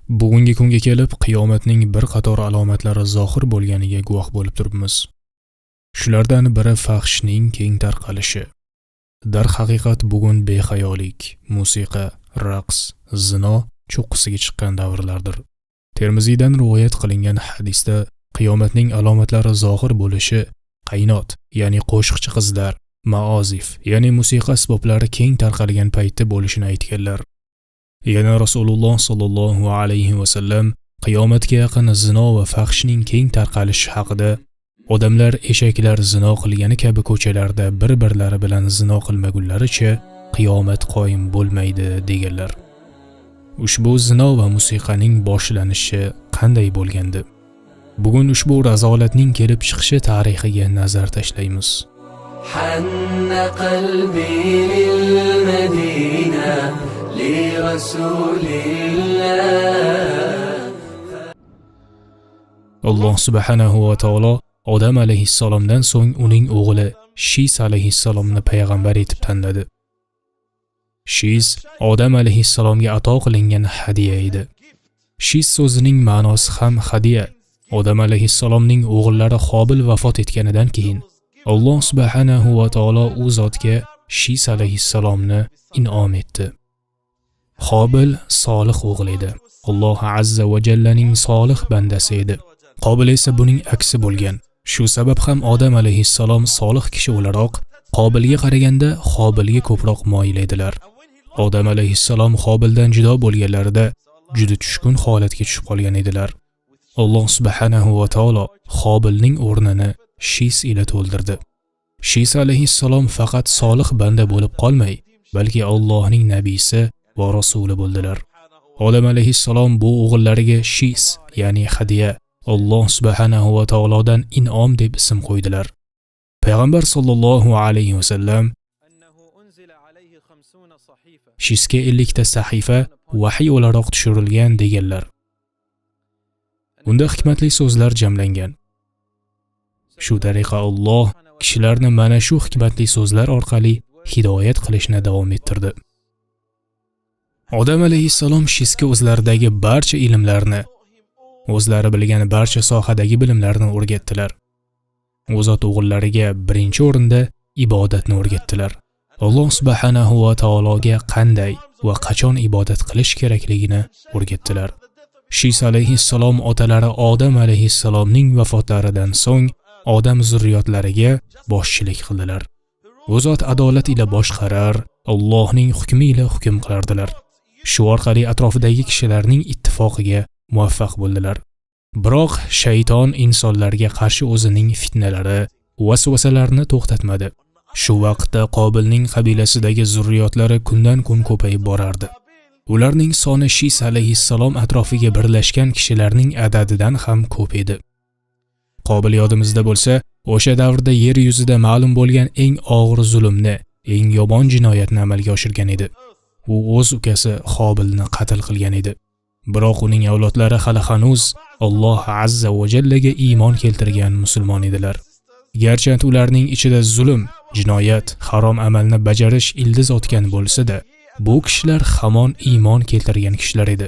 Bugungi kunga kelib qiyomatning bir qator alomatlari zohir bo'lganiga guvoh bo'lib turibmiz. Shulardan biri fahshning keng tarqalishi. Darhaqiqat bugun behayolik, musiqa, raqs, zino cho'qqisiga chiqqan davrlardir. Termiziydan rivoyat qilingan hadisda qiyomatning alomatlari zohir bo'lishi qaynot, ya'ni qo'shiqchi qizlar, maozif, ya'ni musiqa asboblari keng tarqalgan paytda bo'lishini aytganlar. Yana Rasululloh sallallohu alayhi va sallam qiyomatga yaqin zino va fahshning keng tarqalishi haqida odamlar eshaklar zino qilgani kabi ko'chalarda bir-birlari bilan zino qilmagunlaricha qiyomat qoyim bo'lmaydi deganlar. Ushbu zino va musiqaning boshlanishi qanday bo'lgandi? Bugun ushbu razolatning kelib chiqishi tarixiga nazar tashlaymiz. حن قلبي للمدينة لرسول الله. Alloh subhanahu va taolo Odam alayhissalomdan so'ng uning o'g'li Shis alayhissalomni payg'ambar etib tanladi. Shis Odam alayhissalomga ato qilingan hadiya edi. Shis so'zining ma'nosi ham hadiya. Odam alayhissalomning o'g'illari Hobil vafot etganidan keyin Alloh subhanahu va taolo u zotga Shis alayhissalomni in'om etdi. Hobil solih o'g'il edi. Alloh azza va jallaning solih bandasi edi. Qobil esa buning aksi bo'lgan. Shu sabab ham Odam alayhissalom solih kishi o'laroq Qobilga qaraganda Hobilga ko'proq moyil edilar. Odam alayhissalom Hobildan judo bo'lganlarida juda tushkun holatga tushib qolgan edilar. Alloh subhanahu va taolo Hobilning o'rnini Shis ila to'ldirdi. Shis alayhissalom faqat solih banda bo'lib qolmay, balki Allohning nabiysi va rasuli bo'ldilar. Odam alayhissalom bu o'g'illariga Shis, ya'ni hadiya, Alloh subhanahu va taolodan in'om deb ism qo'ydilar. Payg'ambar sollallohu alayhi vasallam أنه أنزل عليه 50 صحيفة. Shisga 50 ta sahifa vahiy o'laroq tushirilgan deganlar. Unda hikmatli so'zlar jamlangan. Shu tariqa Alloh kishilarni mana shu hikmatli so'zlar orqali hidoyat qilishni davom ettirdi. Odam alayhissalom Shisga o'zlaridagi barcha ilmlarni, o'zlari bilgan barcha sohadagi bilimlarni o'rgatdilar. U zot o'g'illariga birinchi o'rinda ibodatni o'rgatdilar. Alloh subhanahu va taologa qanday va qachon ibodat qilish kerakligini o'rgatdilar. Shis alayhissalom otalari Odam alayhissalomning vafotlaridan so'ng Odam zurriyotlariga boshchilik qildilar. U zot adolat ila boshqarar, Allohning hukmi ila hukm qilardilar. Shu orqali atrofidagi kishilarning ittifoqiga muvaffaq bo'ldilar. Biroq shayton insonlarga qarshi o'zining fitnalari, vasvasalarini to'xtatmadi. Shu vaqtda Qobilning qabilasidagi zurriyotlari kundan kun ko'payib borardi. Ularning soni Shis alayhissalom atrofiga birlashgan kishilarning adadidan ham ko'p edi. Qobil yodimizda bo'lsa, o'sha davrda yer yuzida ma'lum bo'lgan eng og'ir zulmni, eng yomon jinoyatni amalga oshirgan edi. U o'z ukasi Hobilni qatl qilgan edi. Biroq uning avlodlari hali hanuz Alloh azza va jallaga iymon keltirgan musulmon edilar. Garchi ularning ichida zulm, jinoyat, harom amalni bajarish ildiz otgan bo'lsa-da, bu kishilar hamon iymon keltirgan kishilar edi.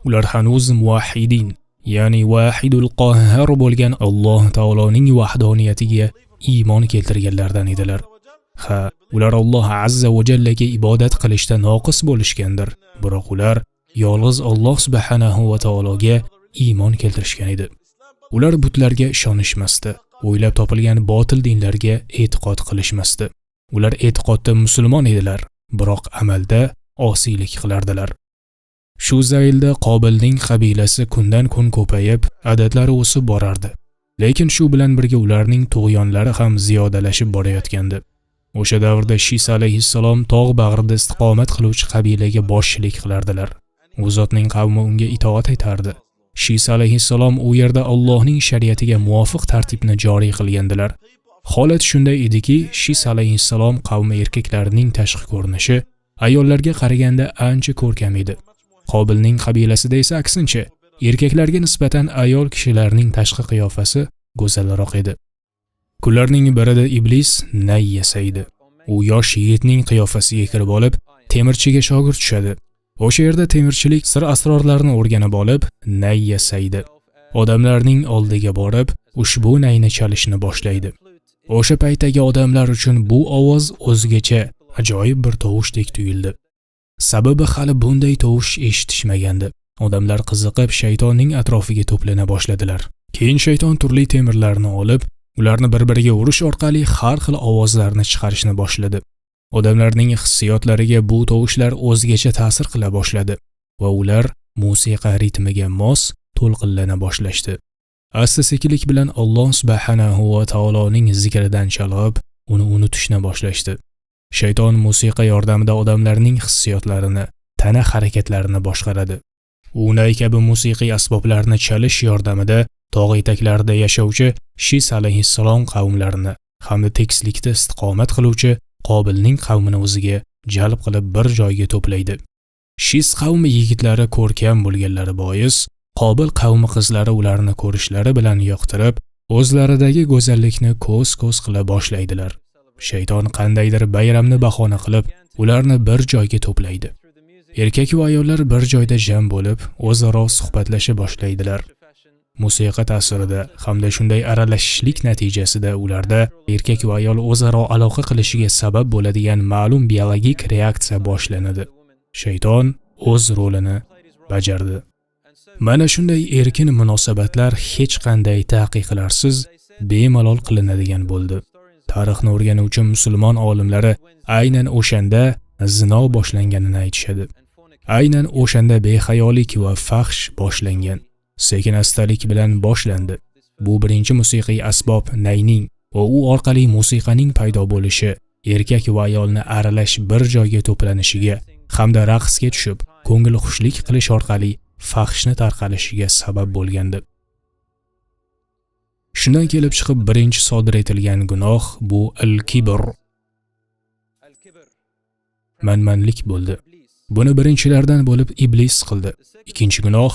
Ular hanuz muvahhidin, ya'ni vahidul qahhar bo'lgan Alloh taoloning vahdoniyatiga iymon keltirganlardan edilar. Ha, ular Alloh azza va jallaga ibodat qilishda noqis bo'lishgandir, biroq ular yolg'iz Alloh subhanahu va taologa iymon keltirishgan edi. Ular butlarga ishonishmasdi, o'ylab topilgan botil dinlarga e'tiqod qilishmasdi. Ular e'tiqodda musulmon edilar, biroq amalda osiylik qilardilar. Shu zaylda Qobilning qabilasi kundan kun ko'payib, adadlari o'sib borardi. Lekin shu bilan birga ularning tug'yonlari ham ziyodalashib borayotgandi. O'sha davrda Shis alayhissalom tog' bag'rida istiqomat qiluvchi qabilaga boshchilik qilardilar. U zotning qavmi unga itoat etardi. Shis alayhissalom u yerda Allohning shariatiga muvofiq tartibni joriy qilgandilar. Holat shunday ediki, Shis alayhissalom qavmi erkaklarining tashqi ko'rinishi ayollarga qaraganda ancha ko'rkam edi. Qobilning qabilasida esa aksincha, erkaklarga nisbatan ayol kishilarning tashqi qiyofasi go'zalroq edi. Kunlarning birida iblis nay yasaydi. U yosh yigitning qiyofasiga kirib olib, temirchiga shogird tushadi. O'sha yerda temirchilik sir asrorlarini o'rganib olib, nay yasaydi. Odamlarning oldiga borib, ushbu nayni chalishni boshlaydi. O'sha paytdagi odamlar uchun bu ovoz o'zgacha, ajoyib bir tovushdek tuyuldi. Sababi hali bunday tovush eshitishmagandi. Odamlar qiziqib shaytonning atrofiga to'plana boshladilar. Keyin shayton turli temirlarni olib, ularni bir-biriga urish orqali har xil ovozlarni chiqarishni boshladi. Odamlarning hissiyotlariga bu tovushlar o'zgacha ta'sir qila boshladi va ular musiqa ritmiga mos to'lqinlana boshlashdi. Asta-sekinlik bilan Alloh subhanahu va taoloning zikridan chalg'ib, uni unutishni boshlashdi. Shayton musiqa yordamida odamlarning hissiyotlarini, tana harakatlarini boshqaradi. U nay kabi musiqiy asboblarni chalish yordamida tog' etaklarida yashovchi Shis alayhissalom qavmlarini hamda tekislikda istiqomat qiluvchi Qobilning qavmini o'ziga jalb qilib bir joyga to'playdi. Shis qavmi yigitlari ko'rkam bo'lganlari bois, Qobil qavmi qizlari ularni ko'rishlari bilan yoqtirib, o'zlaridagi go'zallikni ko'z-ko'z qila boshlaydilar. Shayton qandaydir bayramni bahona qilib, ularni bir joyga to'playdi. Erkak va ayollar bir joyda jam bo'lib, o'zaro suhbatlasha boshlaydilar. Musiqa ta'sirida hamda shunday aralashishlik natijasida ularda erkak va ayol o'zaro aloqa qilishiga sabab bo'ladigan ma'lum biologik reaksiya boshlanadi. Shayton o'z rolini bajardi. Mana shunday erkin munosabatlar hech qanday taqiqlarsiz bemalol qilinadigan bo'ldi. Tarixni o'rganuvchi musulmon olimlari aynan o'shanda zino boshlanganini aytishadi. Aynan o'shanda behayolik va fahsh boshlangan. Sekin astalik bilan boshlandi. Bu birinchi musiqiy asbob nayning va u orqali musiqaning paydo bo'lishi, erkak va ayolni aralash bir joyga to'planishiga hamda raqsga tushib, ko'ngil xushlik qilish orqali fahshni tarqalishiga sabab bo'lgandi. Shundan kelib chiqib birinchi sodir etilgan gunoh bu al-kibr, manmanlik bo'ldi. Buni birinchilardan bo'lib iblis qildi. Ikkinchi gunoh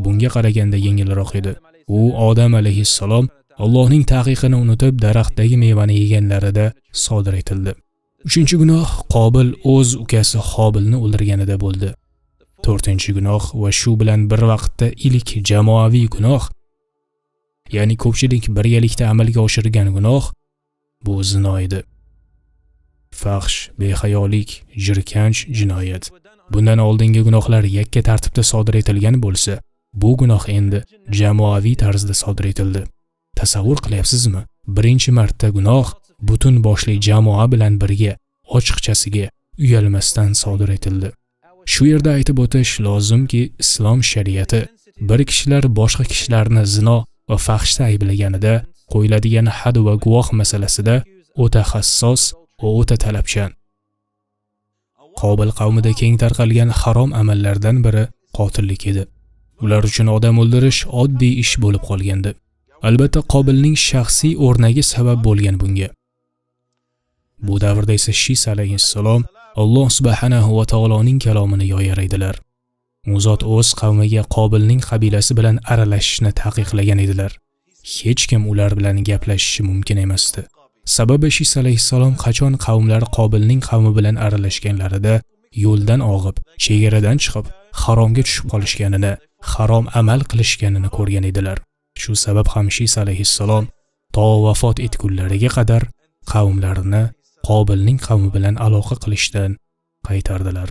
bunga qaraganda yengilroq edi. U Odam alayhissalom Allohning taqiqini unutib daraxtdagi mevani yeganlarida sodir etildi. Uchinchi gunoh Qobil o'z ukasi Hobilni o'ldirganida bo'ldi. To'rtinchi gunoh va shu bilan bir vaqtda ilk jamoaviy gunoh, ya'ni ko'pchilik birgalikda amalga oshirgan gunoh bu zino edi. Fahsh, behayolik, jirkanch jinoyat. Bundan oldingi gunohlar yakka tartibda sodir etilgan bo'lsa, bu gunoh endi jamoaviy tarzda sodir etildi. Tasavvur qilyapsizmi? Birinchi marta gunoh butun boshli jamoa bilan birga ochiqchasiga uyalmasdan sodir etildi. Shu yerda aytib o'tish lozimki, islom shariati bir kishilar boshqa kishilarni zino va fahshda ayblaganida qo'yiladigan had va guvoh masalasida o'ta hassos va o'ta talabchan. Qobil qavmida keng tarqalgan harom amallardan biri qotillik edi. Ular uchun odam o'ldirish oddiy ish bo'lib qolgandi. Albatta Qobilning shaxsiy o'rnagi sabab bo'lgan bunga. Bu davrda esa Shis alayhissalom Alloh subhanahu va taoloning kalomini yoyar edilar. U zot o'z qavmiga Qobilning qabilasi bilan aralashishni taqiqlagan edilar. Hech kim ular bilan gaplashishi mumkin emasdi. Sababi Shis alayhissalom qachon qavmlari Qobilning qavmi bilan aralashganlarida yo'ldan og'ib, chegaradan chiqib, haromga tushib qolishganini, harom amal qilishganini ko'rgan edilar. Shu sabab ham Shis alayhissalom to vafot etgunlariga qadar qavmlarini Qobilning qavmi bilan aloqa qilishdan qaytardilar.